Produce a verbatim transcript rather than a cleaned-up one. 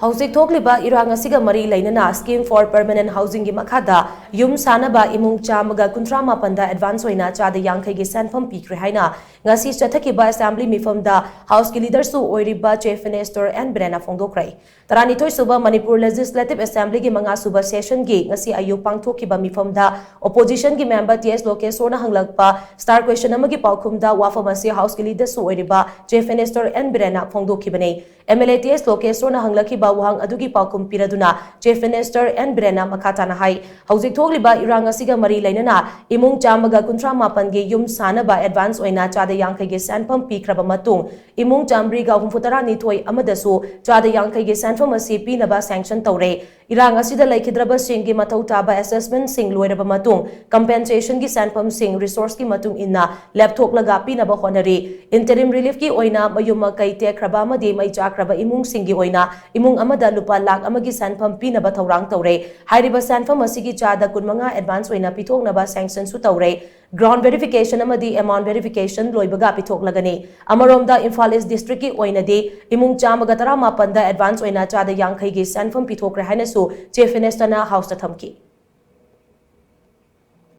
ꯍꯧꯖꯤꯛ ꯊꯣꯛꯂꯤꯕ ꯏꯔꯥꯡ ꯑꯁꯤꯒ ꯃꯔꯤ ꯂꯩꯅꯅ Scheme for Permanent Housingꯒꯤ ꯃꯈꯥꯗ ꯌꯨꯝ ꯁꯥꯅꯕ ꯏꯃꯨꯡ ꯆꯥꯝꯃꯒ ꯀꯨꯟꯊ꯭ꯔꯥ ꯃꯥꯄꯟꯗ advance ꯑꯣꯏꯅ ꯆꯥꯗ ꯌꯥꯡꯈꯩꯒꯤ ꯁꯦꯟꯐꯝ ꯄꯤꯈ꯭ꯔꯦ ꯍꯥꯏꯅ ꯉꯁꯤ ꯆꯠꯊꯈꯤꯕ assembly ꯃꯤꯐꯝꯗ Houseꯀꯤ leaderꯁꯨ ꯑꯣꯏꯔꯤꯕ Chief Minister N ꯕꯤꯔꯦꯟꯅ ꯐꯣꯡꯗꯣꯛꯈ꯭ꯔꯦ꯫ ꯇꯔꯥꯅꯤꯊꯣꯏ ꯁꯨꯕ ꯃꯅꯤꯄꯨꯔ Legislative Assemblyꯒꯤ ꯃꯉꯥ ꯁꯨꯕ sessionꯒꯤ ꯉꯁꯤ ꯑꯌꯨꯛ ꯄꯥꯡꯊꯣꯛꯈꯤꯕ ꯃꯤꯐꯝꯗ oppositionꯒꯤ member T S ꯂꯣꯀꯦꯁꯣꯔꯅ ꯍꯪꯂꯛꯄ star question ꯑꯃꯒꯤ ꯄꯥꯎꯈꯨꯝꯗ ꯋꯥꯐꯝ ꯑꯁꯤ Houseꯀꯤ leaderꯁꯨ ꯑꯣꯏꯔꯤꯕ Chief Minister N ꯕꯤꯔꯦꯟꯅ ꯐꯣꯡꯗꯣꯛꯈꯤꯕꯅꯤ꯫ M L A T S ꯂꯣꯀꯦꯁꯣꯔꯅ ꯍꯪꯂꯛꯈꯤꯕ ꯋꯥꯍꯪ ꯑꯗꯨꯒꯤ ꯄꯥꯎꯈꯨꯝ ꯄꯤꯔꯗꯨꯅ Chief Minister N ꯕꯤꯔꯦꯟꯅ ꯃꯈꯥ ꯇꯥꯅ ꯍꯥꯏ, ꯍꯧꯖꯤꯛ ꯊꯣꯛꯂꯤꯕ ꯏꯔꯥꯡ ꯑꯁꯤꯒ ꯃꯔꯤ ꯂꯩꯅꯅ ꯏꯃꯨꯡ ꯆꯥꯝꯃꯒ ꯀꯨꯟꯊ꯭ꯔꯥ ꯃꯥꯄꯟꯒꯤ ꯌꯨꯝ ꯁꯥꯅꯕ advance ꯑꯣꯏꯅ ꯆꯥꯗ ꯌꯥꯡꯈꯩꯒꯤ ꯁꯦꯟꯐꯝ ꯄꯤꯈ꯭ꯔꯕ ꯃꯇꯨꯡ, ꯏꯃꯨꯡ ꯆꯥꯝꯃꯔꯤꯒ ꯍꯨꯝꯐꯨꯇꯔꯥ ꯅꯤꯊꯣꯏ ꯑꯃꯗꯁꯨ ꯆꯥꯗ ꯌꯥꯡꯈꯩꯒꯤ ꯁꯦꯟꯐꯝ ꯑꯁꯤ ꯄꯤꯅꯕ sanction ꯇꯧꯔꯦ꯫ ꯏꯔꯥꯡ ꯑꯁꯤꯗ ꯂꯩꯈꯤꯗ꯭ꯔꯕꯁꯤꯡꯒꯤ ꯃꯊꯧ ꯇꯥꯕ assessmentꯁꯤꯡ ꯂꯣꯏꯔꯕ ꯃꯇꯨꯡ, compensationꯒꯤ ꯁꯦꯟꯐꯝꯁꯤꯡ resourceꯀꯤ ꯃꯇꯨꯡ ꯏꯟꯅ ꯂꯦꯞꯊꯣꯛꯂꯒ ꯄꯤꯅꯕ ꯍꯣꯠꯅꯔꯤ꯫ Interim reliefꯀꯤ ꯑꯣꯏꯅ ꯃꯌꯨꯝ ꯃꯀꯩ ꯇꯦꯛꯈ꯭ꯔꯕ ꯑꯃꯗꯤ ꯃꯩ ꯆꯥꯛꯈ꯭ꯔꯕ ꯏꯃꯨꯡꯁꯤꯡꯒꯤ ꯑꯣꯏꯅ ꯏꯃꯨꯡ ꯑꯃꯗ ꯂꯨꯄꯥ ꯂꯥꯈ ꯑꯃꯒꯤ ꯁꯦꯟꯐꯝ ꯄꯤꯅꯕ ꯊꯧꯔꯥꯡ ꯇꯧꯔꯦ꯫ ꯍꯥꯏꯔꯤꯕ ꯁꯦꯟꯐꯝ ꯑꯁꯤꯒꯤ ꯆꯥꯗ ꯀꯨꯟꯃꯉꯥ advance ꯑꯣꯏꯅ ꯄꯤꯊꯣꯛꯅꯕ sanctionꯁꯨ ꯇꯧꯔꯦ꯫ Ground verification ꯑꯃꯗꯤ amount verification ꯂꯣꯏꯕꯒ ꯄꯤꯊꯣꯛꯂꯒꯅꯤ꯫ ꯑꯃꯔꯣꯝꯗ, ꯏꯝꯐꯥꯜ East districtꯀꯤ ꯑꯣꯏꯅꯗꯤ ꯏꯃꯨꯡ ꯆꯥꯝꯃꯒ ꯇꯔꯥꯃꯥꯄꯟꯗ advance ꯑꯣꯏꯅ ꯆꯥꯗ ꯌꯥꯡꯈꯩꯒꯤ ꯁꯦꯟꯐꯝ ꯄꯤꯊꯣꯛꯈ꯭ꯔꯦ ꯍꯥꯏꯅꯁꯨ Chief Ministerꯅ Houseꯇ ꯊꯝꯈꯤ꯫